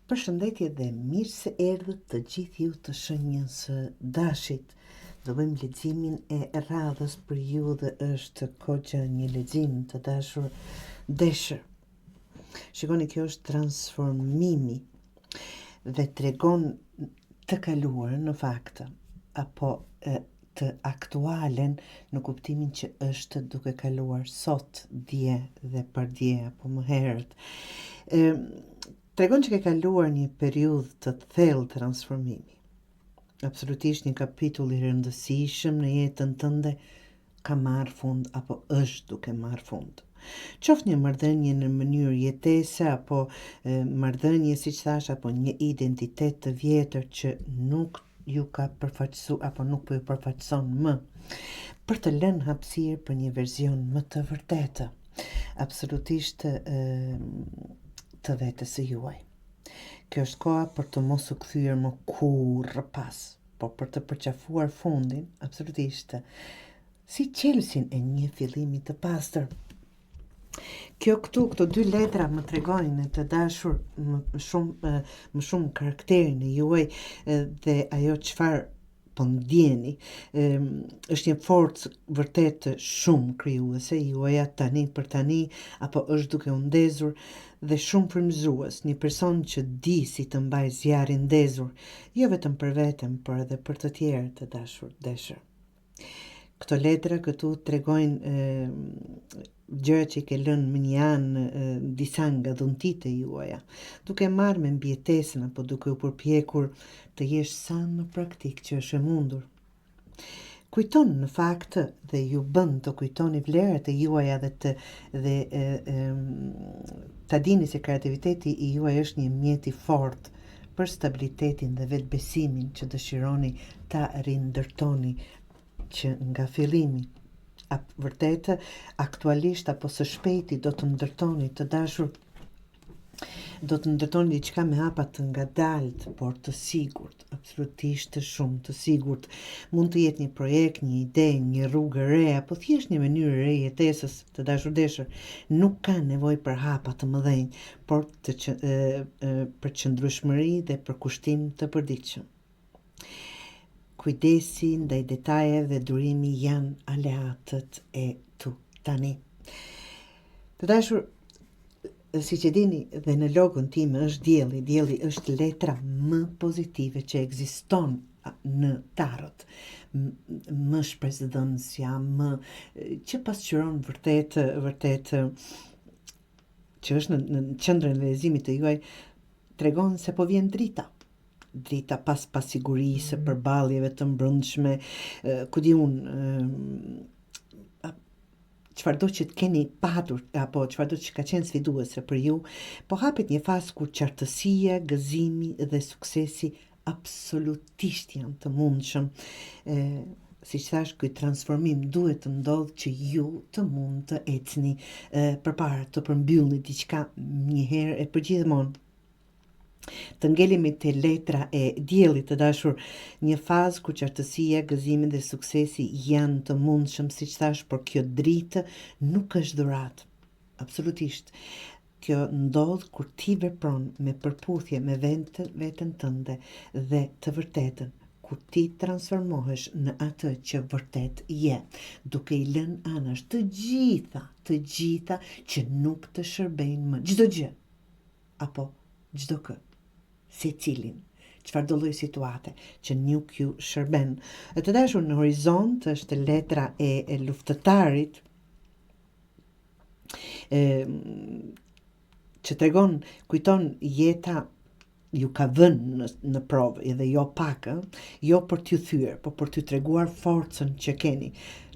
Përshëndetje dhe mirë se erdhët të gjithë ju të shenjës së dashit. Do bëjmë leximin e radhës për ju dhe është goxha një lexim të dashur deshër. Shikoni, kjo është transformimi dhe tregon të kaluarën në fakt apo e, të aktualen në kuptimin që është duke kaluar sot, dje dhe pardje apo më herët. E, tregon që ke kaluar një periudhë të thellë transformimi. Absolutisht një kapitull i rëndësishëm në jetën tënde ka marrë fund apo është duke marrë fund. Qoftë një marrëdhënie në mënyrë jetese apo marrëdhënie, siç thashë, apo një identitet të vjetër që nuk ju ka përfaqësu apo nuk po ju përfaqëson më, për të lënë hapësirë për një version më të vërtetë, absolutisht të vetes së juaj. Kjo është koha për të mos u kthyer më kurrë pas, por për të përqafuar fundin, absolutisht, si çelësin e një fillimi të pastër. Kjo këtu, këto dy letra më tregojnë të dashur më shumë më shumë karakterin e juaj dhe ajo çfarë po ndjeni. Është një forcë vërtet shumë krijuese juaja tani për tani apo është duke u ndezur dhe shumë frymëzues, një person që di si të mbajë zjarrin ndezur, jo vetëm për veten, por edhe për të tjerë të dashur deshër. Këto letra këtu tregojnë gjëra që i ke lënë mënjanë disa nga dhuntitë e juaja, duke marrë me mbijetesën apo duke u përpjekur të jesh sa më praktik që është e mundur. Kujton në fakt dhe ju bën të kujtoni vlerat e juaja dhe të dhe e, e, ta dini se kreativiteti i juaj është një mjet i fortë për stabilitetin dhe vetëbesimin që dëshironi ta rindërtoni që nga fillimi. A vërtet aktualisht apo së shpejti do të ndërtoni të dashur do të ndërtoni diçka me hapa të ngadaltë, por të sigurt, absolutisht shumë të sigurt. Mund të jetë një projekt, një ide, një rrugë e re apo thjesht një mënyrë e re jetesës, të dashur deshër. Nuk ka nevojë për hapa të mëdhenj, por të që, e, e, për qëndrueshmëri dhe përkushtim të përditshëm. Kujdesi ndaj detajeve dhe durimi janë aleatët e tu tani. Të dashur, siç e dini dhe në logon time është dielli, dielli është letra më pozitive që ekziston në tarot. Më shpresëdhënësja, më që pasqyron vërtet vërtet që është në, në qendrën e leximit të juaj tregon se po vjen drita drita pas pasigurisë, përballjeve të mbrendshme, ku di unë, çfarëdo që të keni patur apo çfarëdo që ka qenë sfiduese për ju, po hapet një fazë ku qartësia, gëzimi dhe suksesi absolutisht janë të mundshëm. E, siç thashë, ky transformim duhet të ndodhë që ju të mund të ecni e, përpara, të përmbyllni diçka një herë e përgjithmonë. Të ngelemi te letra e diellit të dashur, një fazë ku qartësia, gëzimi dhe suksesi janë të mundshëm, siç thashë, por kjo dritë nuk është dhuratë. Absolutisht. Kjo ndodh kur ti vepron me përputhje me veten, veten tënde dhe të vërtetën, kur ti transformohesh në atë që vërtet je, duke i lënë anash të gjitha, të gjitha që nuk të shërbejnë më. Çdo gjë, apo çdo kë, secilin, çfarëdo lloj situate që nuk ju shërben. E të dashur në horizont është letra e, e luftëtarit e, që tregon, kujton jeta ju ka vënë në, në provë edhe jo pak, ë, jo për t'ju thyer, por për t'ju treguar forcën që keni.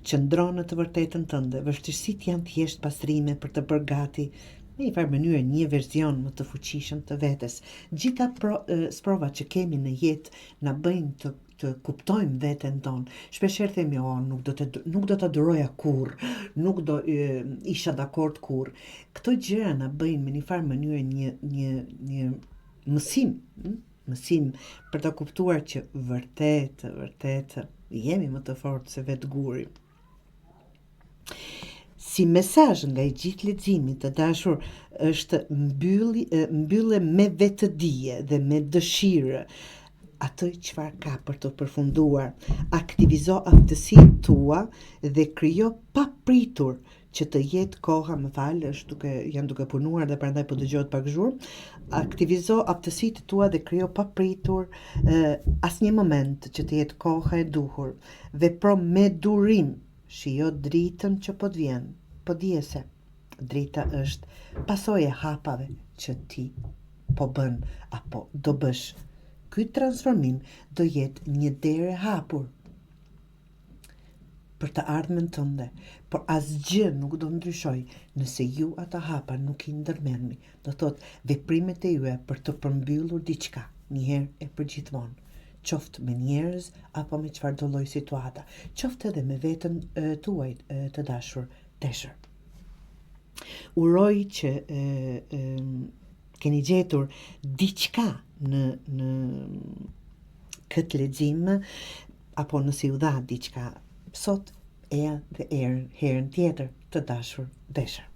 Qëndro në të vërtetën tënde, vështirësitë janë thjesht pastrime për të bërë gati në një farë mënyre një version më të fuqishëm të vetes. Gjitha pro, sprovat që kemi në jetë na bëjnë të të kuptojmë veten tonë. Shpeshherë themi, oh, nuk do të nuk do ta duroja kurrë, nuk do e, isha dakord kurrë. Këto gjëra na bëjnë me një farë mënyre një një një mësim, hm? mësim për të kuptuar që vërtet, vërtet jemi më të fortë se vetë guri. Si mesazh nga i gjithë leximi të dashur është mbylli, mbylle me vetëdije dhe me dëshirë atë çfarë ka për të përfunduar. Aktivizo aftësitë tua dhe krijo pa pritur që të jetë koha, më fal, është duke janë duke punuar dhe prandaj po dëgjohet pak zhurmë. Aktivizo aftësitë tua dhe krijo pa pritur asnjë moment që të jetë koha e duhur. Vepro me durim, shijo dritën që po të vjen. Po dije se drita është pasojë e hapave që ti po bën apo do bësh. Ky transformim do jetë një derë e hapur për të ardhmen tënde, por asgjë nuk do ndryshojë nëse ju ata hapa nuk i ndërmerrni. Do thotë veprimet e juaja për të përmbyllur diçka, një herë e përgjithmonë, qoftë me njerëz apo me çfarëdo lloj situata, qoftë edhe me veten tuaj të dashur peshër. Uroj që e, e, keni gjetur diçka në në këtë lexim apo nëse ju dha diçka sot e edhe herën tjetër të dashur peshër.